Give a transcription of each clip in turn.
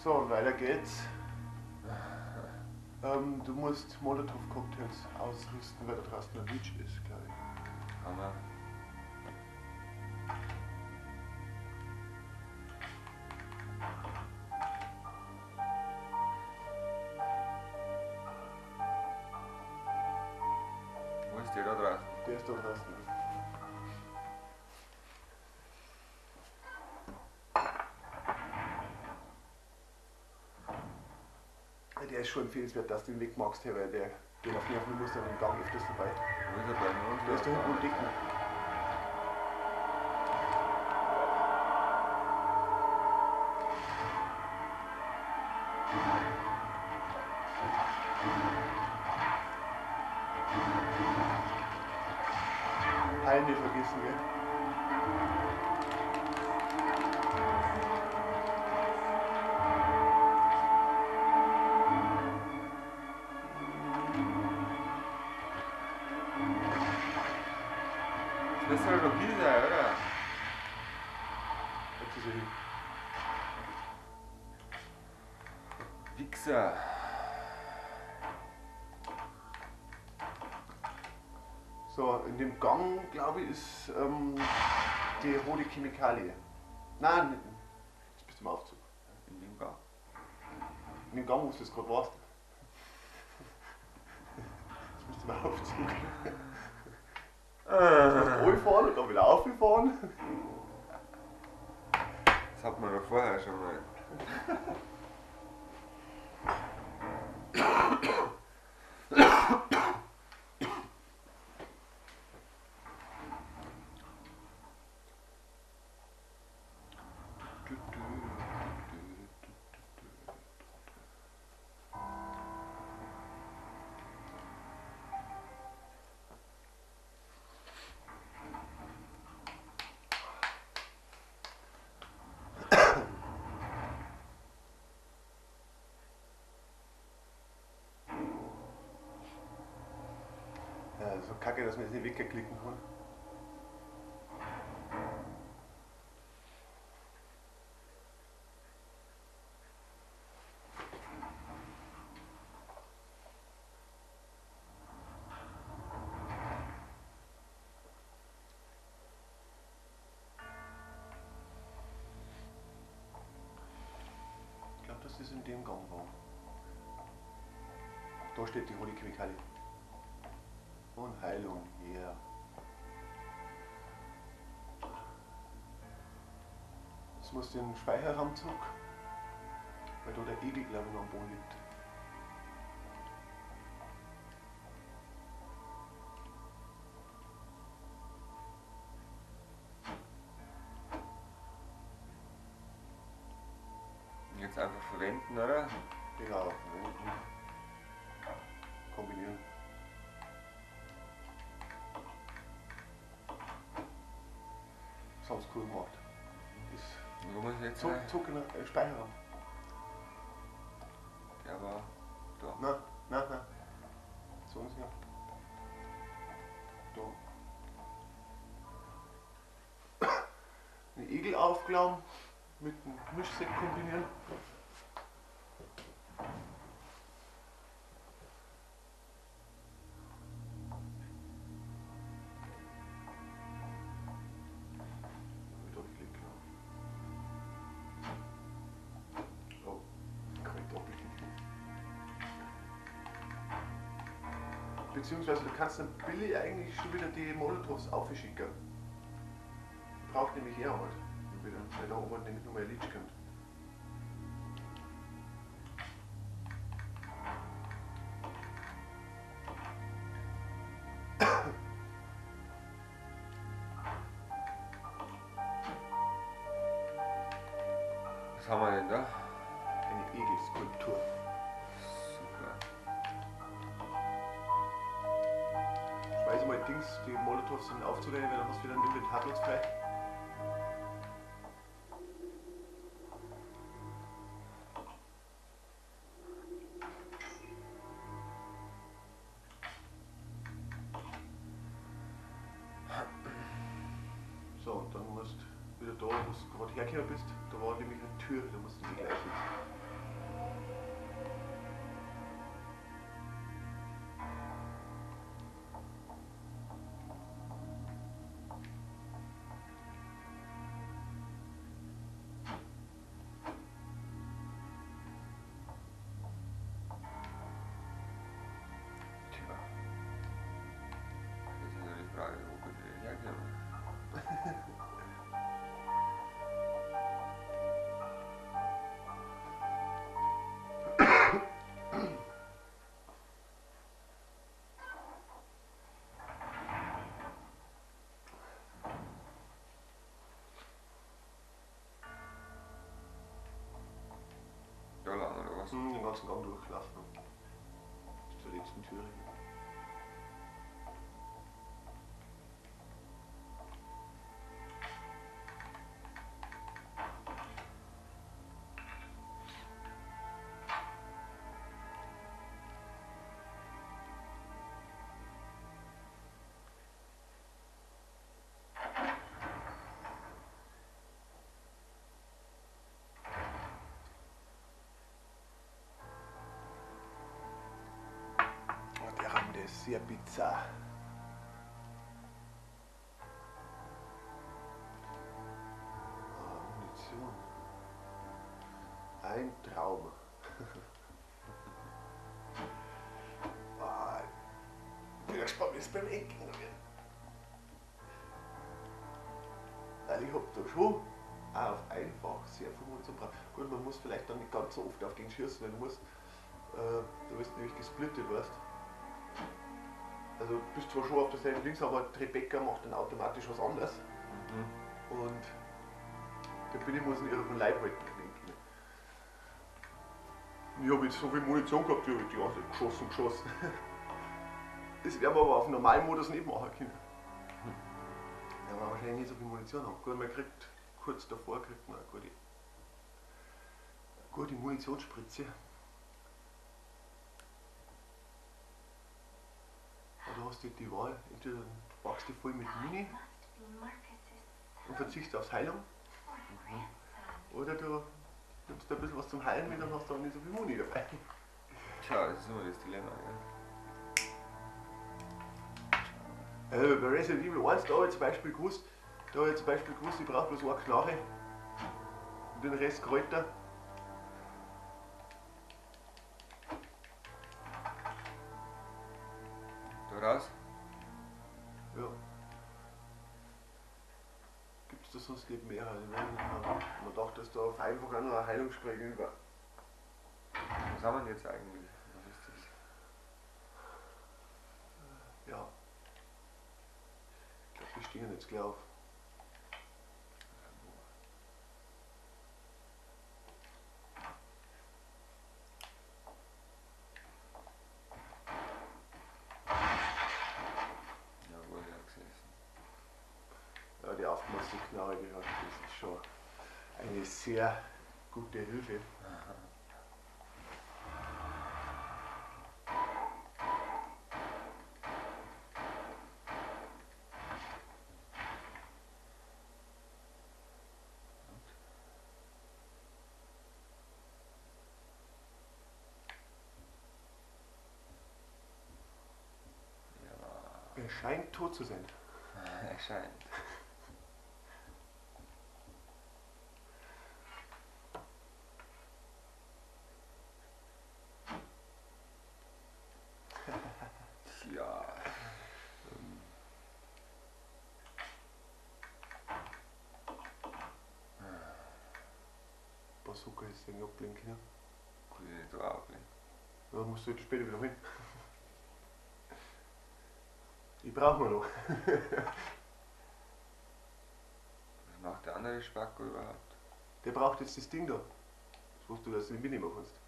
So, und weiter geht's. Du musst Molotow-Cocktails ausrüsten, weil da draußen ein Leech ist, glaube ich. Hammer. Wo ist der da draußen? Der ist da draußen. Der ist schon empfehlenswert, dass du den Weg magst, weil der geht auf Nerven, du musst an dem Gang öfters vorbei. Wo ist er bei mir? Der ist da hinten und dicken. Heilen nicht vergessen, gell? Das müsste doch hier sein, oder? Jetzt ist er hin. Wichser. So, in dem Gang, glaube ich, ist die rote Chemikalie. Nein, jetzt bist du im Aufzug. In dem Gang? In dem Gang, wo du jetzt gerade warst. Jetzt bist du im Aufzug. Jetzt musst du runterfahren und dann wieder aufgefahren. Das hat man doch vorher schon mal. Ja, so kacke, dass man jetzt nicht wegklicken kann. Ich glaube, dass das in dem Gang war. Da steht die rote Chemikalie. Und Heilung, yeah. Jetzt muss den Speicherraum zurück, weil da der Egel, glaube ich, noch am Boden liegt. Jetzt einfach verwenden, oder? Genau, verwenden. Kombinieren. Das haben sie cool gemacht. Ist Wo muss ich jetzt zurück in den Speicherraum. Der war da. Nein, nein, nein. So ist ja. Da. Den Egel aufklauen, mit dem Mischset kombinieren. Beziehungsweise du kannst dann Billy eigentlich schon wieder die Molotovs aufschicken. Braucht nämlich er halt. Wieder, weil da oben nämlich nur mehr Leech kommt. Was haben wir denn da? Eine Egelskulptur. Super. Schmeiß mal Dings, die Molotovs sind aufzunehmen, weil dann hast du wieder ein Inventarplatz frei. So, und dann musst du wieder da, wo du gerade hergekommen bist, da war nämlich eine Tür, da musst du die gleich jetzt. Den ganzen Gang durchlaufen. Bis zur letzten Türe. Der ist sehr bizarr. Ah, Munition. Ein Traum. Ah, ich bin gespannt, wie es beim Endgegner wird. Weil ich hab da schon auch auf einfach sehr viel Munition braucht. Gut, man muss vielleicht dann nicht ganz so oft auf den schießen, weil du musst, du wirst nämlich gesplittet, weißt. Also du bist zwar schon auf derselben Links, aber Rebecca macht dann automatisch was anderes. Mhm. Und der Billy muss ihn ihre von Leib halten können. Ich habe jetzt so viel Munition gehabt, ich habe die ganze Zeit geschossen, geschossen. Das werden wir aber auf normalen Modus nicht machen können. Da wir wahrscheinlich nicht so viel Munition haben. Gut, man kriegt kurz davor kriegt man eine gute Munitionsspritze. Aber du hast die Wahl, entweder du packst die voll mit Mini und verzichtest aufs Heilung, oder du nimmst da ein bisschen was zum Heilen mit und hast dann nicht so viel Muni dabei. Tja, das ist immer das Dilemma, gell? Bei Resident Evil 1, da habe ich zum Beispiel gewusst, ich brauche bloß eine Knarre und den Rest Kräuter. Da raus? Ja. Gibt es da sonst nicht mehr? Also, man dachte, dass da auf einfach auch noch eine Heilungsspray über. Was haben wir denn jetzt eigentlich? Was ist das? Ja. Ich glaube, wir stehen jetzt gleich auf. Jawohl, ja, gesessen. Ja, die aufgemasste Knarre, die hat, das ist schon eine sehr gute Hilfe. Aha. Er scheint tot zu sein. Er scheint. Tja. Bazooka ist irgendwie ablenken, ne? Kann ich nicht da ablenken. Ja, musst du jetzt später wieder hin. Die brauchen wir noch. Was macht der andere Spacko überhaupt? Der braucht jetzt das Ding da. Das wusstest du, dass du nicht mitnehmen kannst.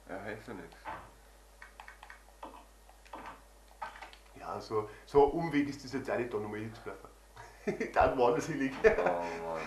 Ja, hilft doch nichts. Ja, so ein Umweg ist das jetzt auch nicht da nochmal hinzulaufen. Dann woanders hinlegen. Oh Mann.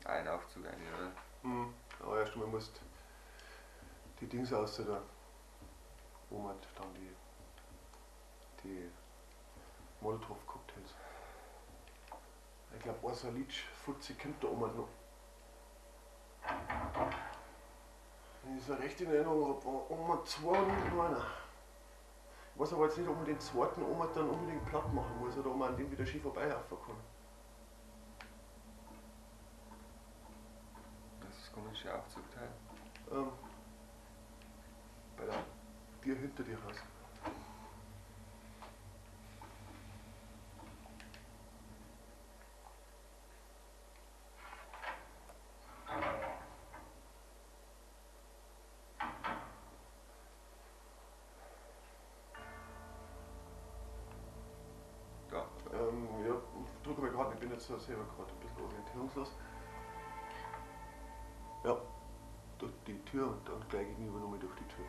Ein Aufzug eigentlich, oder? Mhm. Aber erst einmal musst die Dings aus da, wo man dann die Molotow-Cocktails. Ich glaube, ein so ein Leech-Fuzzi kommt da oben noch. Wenn ich so recht in Erinnerung habe, war Oma zwei und nur einer. Ich weiß aber jetzt nicht, ob man den zweiten Oma dann unbedingt platt machen muss oder ob man an dem wieder schön vorbeilaufen kann. Das ist das komische Aufzugteil. Bei der Tür hinter dir raus. jetzt selber gerade ein bisschen orientierungslos. Ja, durch die Tür und dann gleich gegenüber nochmal durch die Tür.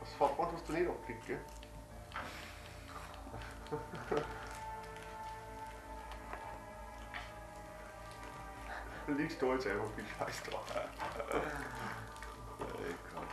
Das Fahrtband hast du nicht abgekriegt, gell? Du liegst da jetzt einfach wie Scheiß drauf. Ey, Gott, Mann.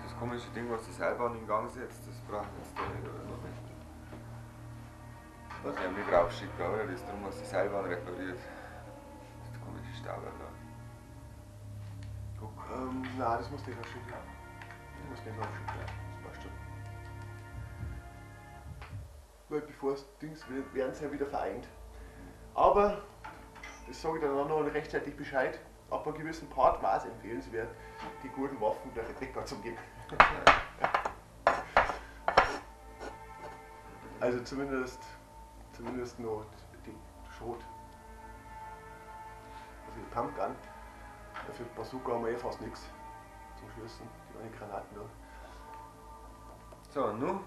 Das komische Ding, was die Seilbahn in Gang setzt, das brauchen wir jetzt da nicht, oder noch nicht? Was ich nicht raufschicke, oder? Das ist darum, was die Seilbahn repariert. Das komische Stab da. Guck. Nein, das musst du nicht aufschicken. Das musst du nicht aufschicken, das passt schon. Weil bevor es Dings wird, werden sie ja wieder vereint. Aber, das sage ich dann auch noch rechtzeitig Bescheid, ab einem gewissen Part war es empfehlenswert, die guten Waffen der Rebecca zu geben. Also zumindest noch die Schrot. Also die Pumpgun. Für die Bazooka haben wir eh fast nichts zum Schießen. Die eine Granaten da. So, und nun?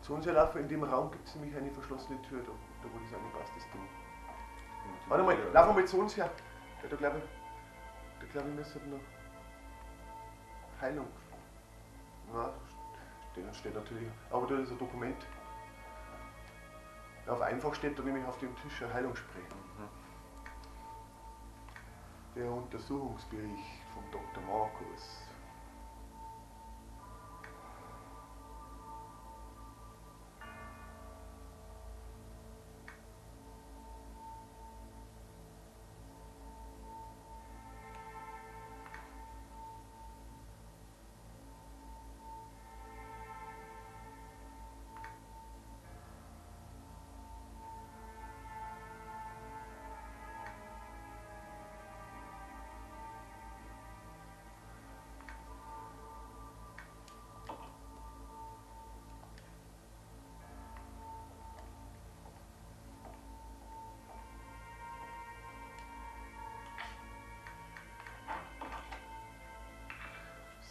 Zu uns laufen, in dem Raum gibt es nämlich eine verschlossene Tür, da wo das angepasst ist. Ding. Warte mal, lauf mal zu uns her. Ja, da glaube ich, müssen noch Heilung. Na, steht natürlich. Aber da ist ein Dokument. Auf einfach steht da nämlich auf dem Tisch ein Heilungsspray. Mhm. Der Untersuchungsbericht von Dr. Markus.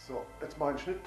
So, jetzt mal einen Schnitt.